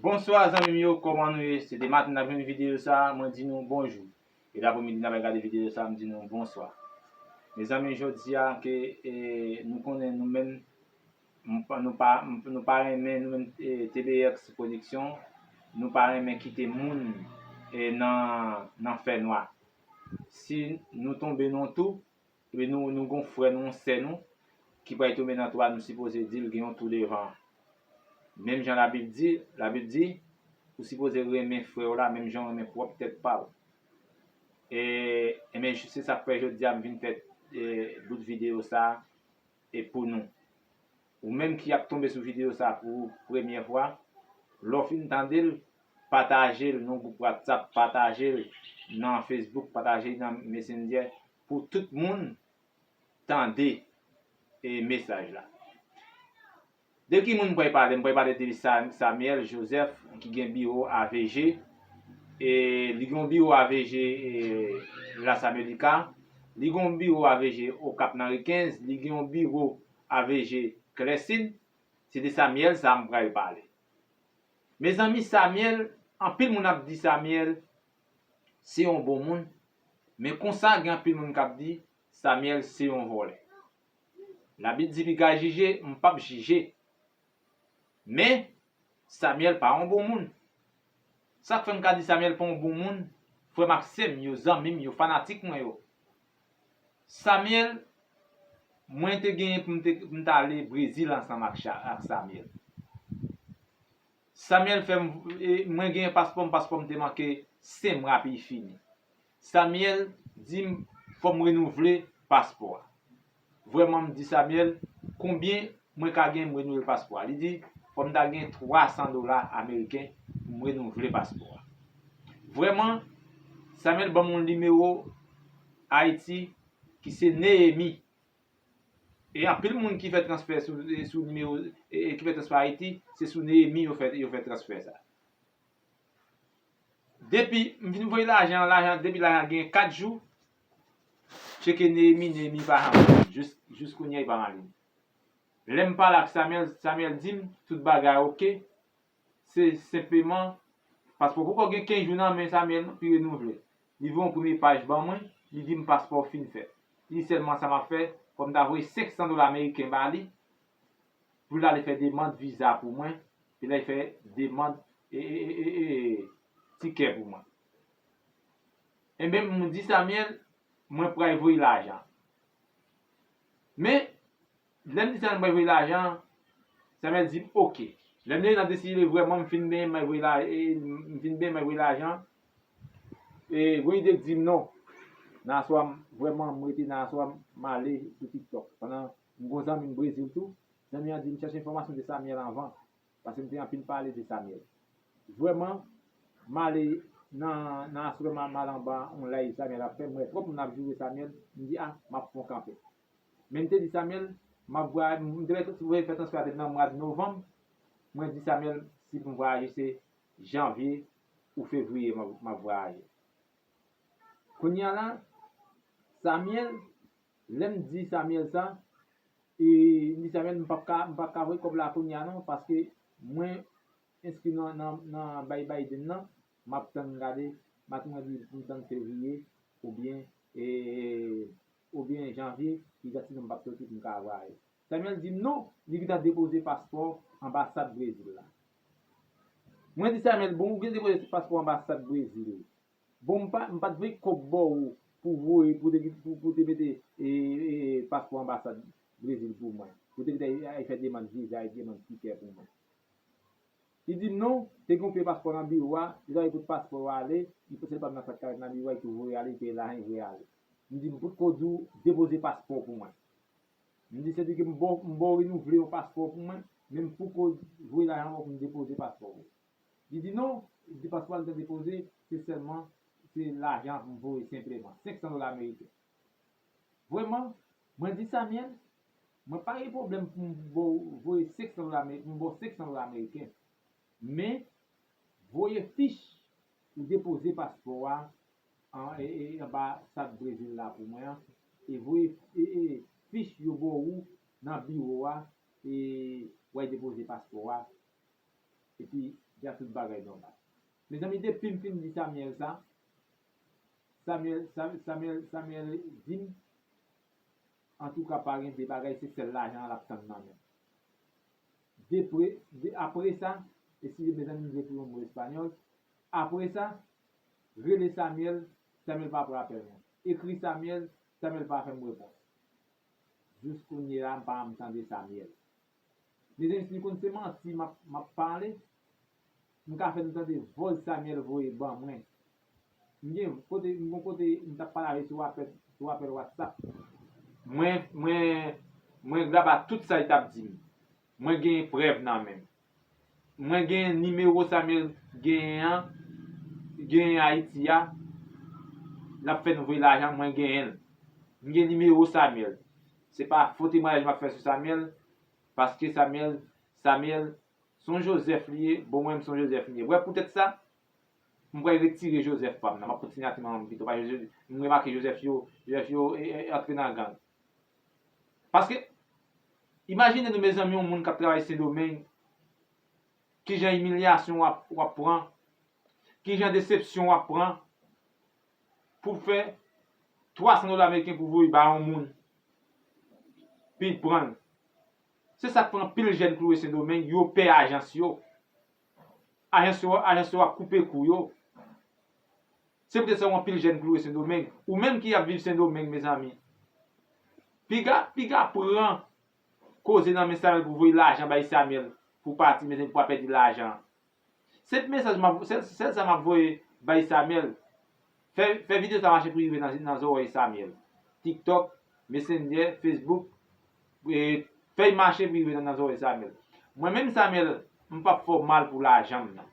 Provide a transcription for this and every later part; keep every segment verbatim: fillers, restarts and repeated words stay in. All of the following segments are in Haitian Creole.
Bonswa zanmi m yo, kòman nou ye? Se de maten n ap jwenn videyo sa a, mwen di nou bonjou. E dapremidi n ap gade videyo sa a, m di nou bonswa. Mezanmi, jodi a ke e, nou konnen nou menm, m pa- nou pa, m- nou pa renmen nou menm e, T B X Production, nou pa renmen kite moun e, nan, nan fè nwa. Si nou tonbe nan yon tou, epi nou, nou gon frè nou, yon sè nou, ki pral tonbe nan tou a, nou sipoze di l gen yon tou devan. Menm jan Labib di, Labib di, ou sipoze renmen frè w la, menm jan w renmen pwòp tèt pa w. E, ebyen, se sa k fè jodi a m vin fè e, bout videyo sa a e pou nou. Ou menm ki ap tonbe sou videyo sa a pou premyè fwa, lè w fin tande l, pataje l nan gwoup WhatsApp, pataje l nan Facebook, pataje l nan Messenger pou tout moun tande e, mesaj la. De ki moun m pral pale? M pral pale de Sa- Samuel Joseph ki gen biwo A V G. E, li gen yon biwo A V G e, Las Americas. Li gen yon biwo A V G Okap nan Rikenz. Li gen yon biwo A V G Klèsin. Se de Samuel sa m pral pale. Mezanmi, Samuel, anpil moun ap di Samuel se yon bon moun, men konsa gen anpil moun k ap di Samuel se yon vòlè. Labib di piga jije, m p ap jije. Men, Samuel pa yon bon moun. Sa k fè m ka di Samuel pa yon bon moun, frè m ak sè m yo, zanmi m yo, fanatik mwen yo. Samuel, mwen te genyen pou m te, pou m t ale Brezil ansanm ak, Cha- ak Samuel. Samuel fè m, e, mwen genyen paspò m, paspò m te manke senk mwa epi l fini. Samuel di m fò m renouvle paspò a. Vrèman, m di Samuel, konbyen mwen ka gen m renouvle paspò a? Li di, fò m ta gen twa san dola ameriken pou m renouvle paspò a. Vrèman, Samuel ban m yon nimewo Ayiti ki se Neyemi. E anpil moun ki fè transfè sou, sou nimewo, e, e ki fè transfè Ayiti, se sou Neyemi yo fè, yo fè transfè sa. Depi m vin voye lajan, lajan, depi lajan gen kat jou, tcheke Neyemi, Neyemi pa janm jwenn. Jis, jis kounye a, li pa nan liy. Lè m pale ak Samuel, Samuel di m tout bagay oke. Se senpleman paspò poko gen kenz jou nan men Samuel non, pou renouvle. Li voye yon premye paj ban mwen, li di m paspò w fin fèt. Li di sèlman sa m ap fè, fò m ta voye senk san dola ameriken ba li, pou l ale fè demann viza pou mwen, pou l al fè demann e, e, e, e, e, tikè pou mwen. Enben, m di Samuel, mwen pral voye lajan. Men, lè m di Samuel m pral voye lajan, Samuel di m oke. Lè m leve nan deside vrèman m fin benyen m pral voye la, e, m fin benyen m pral voye lajan, e, Gwo Ide di m non. Nan aswè a, vrèman, m rete nan aswè a, m ale sou TikTok. Pandan m gon zanmi m Brezil tou, zanmi an di m chèche enfòmasyon de Samuel anvan. Paske m te anpil pale de Samuel. Vrèman, m ale nan, nan aswè m al anba yon live Samuel ap fè, m wè twòp moun ap joure Samuel, m di a, m ap fè yon kanpe. Men m te di Samuel, m ap vwa- m te vle fè transfè a te nan mwa novanm, mwen di Samuel si pou m vwayaje se janvye ou fevriye m ap- m ap vwayaje. Kounye a la, Samuel, lè m di Samuel sa, e m di Samuel, m p ap ka, m p ap ka voye kòb la kounye a non, paske mwen enskri nan, nan, nan bay Biden nan, m ap tann gade, m ap tann di pou m tann fevriye, oubyen, e, oubyen janvye, ki gati non m p ap soti pou m ka vwayaje. Samuel di m non, li gentan depoze paspò anbasad Brezil la. Mwen di Samuel, bon, ou gen depoze paspò anbasad Brezil. Bon, m pa, m pa t voye kòb ba w pou voye, pou te, pou, pou te mete e, e, paspò anbasad Brezil pou mwen. Pou te mete e, e, fè demann viza, e demann tikè pou mwen. Li di m non, te gen yon pye paspò nan biwo a, li ta voye pote paspò a ale, li pote l pa m nan sak kay nan biwo a, li tou voye ale, li peye lajan, li voye ale. M di m potko di w depoze paspò pou mwen. M di se di ke m ba w, m ba w renouvle yon paspò pou mwen, men m poko voye lajan ba w pou m depoze paspò pou ou. Li di non, li di paspò a li te depoze, se sèlman, se lajan pou m voye senpleman, senk san dola ameriken. Vrèman, mwen di Samuel, mwen pa gen pwoblèm pou m ba w voye senk san dola ameriken, pou m ba w senk san dola ameriken. Men, voye fich ou depoze paspò a an, e, e, anbasad Brezil la pou mwen an, e voye e, e, fich yo ba w nan biwo a, e w al depoze paspò a, epi Di a tout bagay nòmal. Mezanmi, depi m fin di Samuel sa, Samuel, Sam- Samuel, Samuel di m, antouka, pa gen de bagay, se sèl lajan an l ap tann nan men m. Depre, de, apre sa, eskize mezanmi, m vle pou yon mo espanyòl. Apre sa, rele Samuel, Samuel pa pran apèl mwen. Ekri Samuel, Samuel pa fè m repons. Jis kounye a, m pa janm tande Samuel. Mezanmi, si l konn se manti m ap, m ap pale, m ka fè nou tande vòz Samuel voye ban mwen. M gen kote, m gon kote m t ap pale avè l sou apèl, sou apèl WhatsApp. Mwen, mwen, mwen graba tout sa l t ap di m. Mwen gen prèv nan men m. Mwen gen nimewo Samuel genyen an, genyen Ayiti a. L ap fè nou voye lajan, mwen genyen l. M gen nimewo Samuel. Se pa fo temwayaj m ap fè sou Samuel, paske Samuel, Samuel, se yon Jozèf li ye, bon, mwen menm se yon Jozèf m ye. Wè, poutèt sa, m pral retire Jozèf pa m nan. M ap pran siyati manman m pito, paske Jozèf, m remake Jozèf yo, Jozèf yo e, e, antre nan gang. Paske, imajine nou, mezanmi, yon moun k ap travay Sendomeng, kijan imilyasyon w ap, w ap pran, kijan desepsyon w ap pran, pou fè twa san dola ameriken pou voye ba yon moun, pou l pran l. Se sa k fè anpil jèn klouwe Sendomeng, yo pè ajans yo. Ajans yo, ajans yo ap koupe kou yo. Se poutèt sa w anpil jèn klouwe Sendomeng. Ou menm ki ap viv Sendomeng, mezanmi, piga, piga pran koze nan men Samuel pou voye lajan bay Samuel pou pati, mezanmi, pou pa pèdi lajan. Sèl mesaj m ap, sèl, sèl sa m ap voye bay Samuel. Fè, fè videyo sa mache pou rive nan, nan zòrèy Samuel. TikTok, Messenger, Facebook, e, fè l mache pou rive nan, nan zòrèy Samuel. Mwen menm Samuel, m p ap fè w mal pou lajan m nan.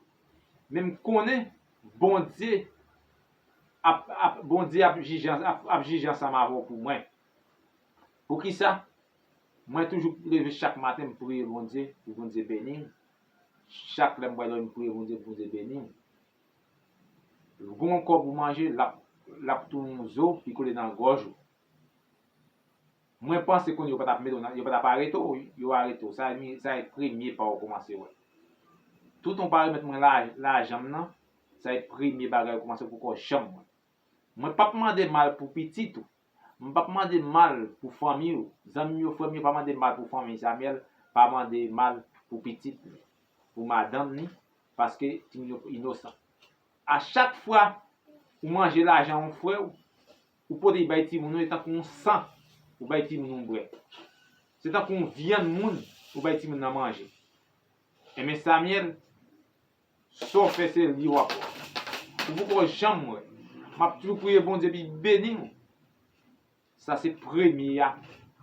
Men m konnen Bondye ap, ap, Bondye ap jije, ap, ap jije ansanm avè w pou mwen. Poukisa? Mwen toujou leve chak maten, m priye Bondye pou Bondye beni m. Chak lè m pral dòmi, m priye Bondye pou Bondye beni m. Gon kòb ou manje, l ap, l ap tounen yon zo, pi kole nan gòj ou. Mwen panse kounye a yo pa t ap mete w nan, yo pa t ap arete w, yo arete w. Sa e mi-, sa e premye pa w kòmanse wè. Tout an pa remèt mwen la-, lajan m nan, sa e premye bagay yo kòmanse pou kò janm mwen. Mwen p ap mande mal pou pitit ou. Mwen p ap mande mal pou fanmi w. Zanmi w yo, frè m yo, pa mande mal pou fanmi Samuel, pa mande mal pou pitit li, pou madanm ni, paske timoun yo inosan. A chak fwa ou manje lajan yon frè w, ou pote bay timoun ou, e tankou yon san ou bay timoun ou bwè. Se tankou yon vyann moun ou bay timoun nan manje. Enben, Samuel, sa w fè, se li w ap wè. Ou poko janm wè. M ap toujou priye Bondye pou l beni w. Sa se premye a.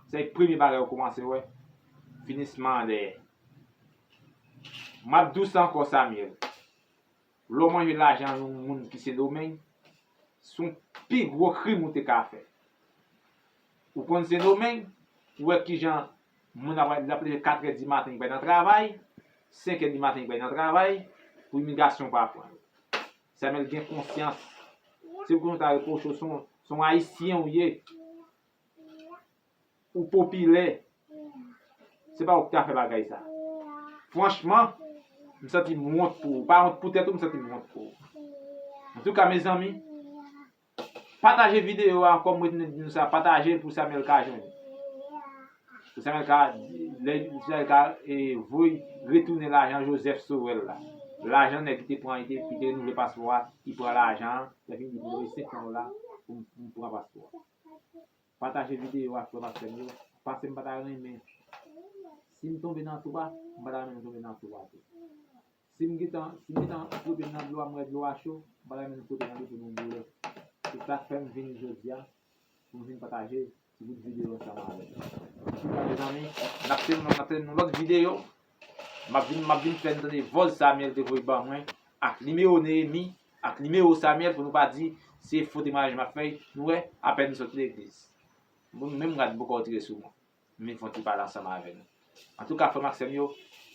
Sa se premye bagay ou kòmanse wè. Finisman an dèyè. M ap di w sa ankò, Samuel. Lè w manje lajan yon moun ki Sendomeng, se yon pi gwo krim ou te ka fè. Ou konn Sendomeng, ou wè kijan moun ap, l ap leve katrè di maten, li pral nan travay, senkè di maten, li pral nan travay, pou imigrasyon pa pran l. Samuel gen konsyans. Se pou nou ta repwoche w, se yon, se yon Ayisyen ou ye. Ou popilè. Se pa ou ki ta fè bagay sa. Franchman, m santi m wont pou ou. Pa wont pou tèt ou, m santi m wont pou ou. Antouka, mezanmi, pataje videyo a, kòm mwen te di nou sa, pataje l pou Samuel ka jwenn. Pou Samuel ka, lè Samuel ka, e, voye retounen lajan Joseph Sorel la. Lajan nèg ki te pran, li te, li te renouvle paspò a, li pran lajan an, lè fini li voye senk san dola pou m, pou m pran paspò a. Pataje videyo a, frè m ak sè m yo. Pase m pa ta renmen. Si m tonbe nan twa, m pa ta renmen nou tonbe nan twa tou. Si m gentan, si m gentan fwote m nan dlo a, m wè dlo a cho, m pa ta renmen nou fwote m nan li pou nou boule. Se sa k fè m vini jodi a, pou m vin pataje ti bout videyo ansanm avè nou. Antouka, mezanmi, n ap tann, n ap tann yon lòt videyo. M ap vin, m ap vin fè n tande vòz Samuel te voye ban mwen, ak nimewo Neyemi, ak nimewo Samuel, pou nou pa di se fo temwayaj m ap fè. Nou wè, apèn m sot legliz. Bon, menm rad poko retire sou mwen. M vin fè yon ti pale ansanm avè nou. Antouka, frè m ak sè m yo,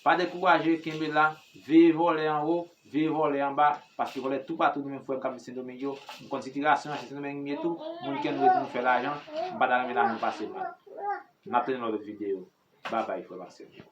pa dekouraje, kenbe la, veye vòlè anwo, veye vòlè anba, paske vòlè toupatou, nou menm frè m k ap viv Sendomeng yo, m konn sitiyasyon an, se Sendomeng m ye tou, moun ki ann redi nou fè lajan, m pa ta renmen lajan pase mal. N ap tann yon lòt videyo. Babay, frè m ak sè m yo.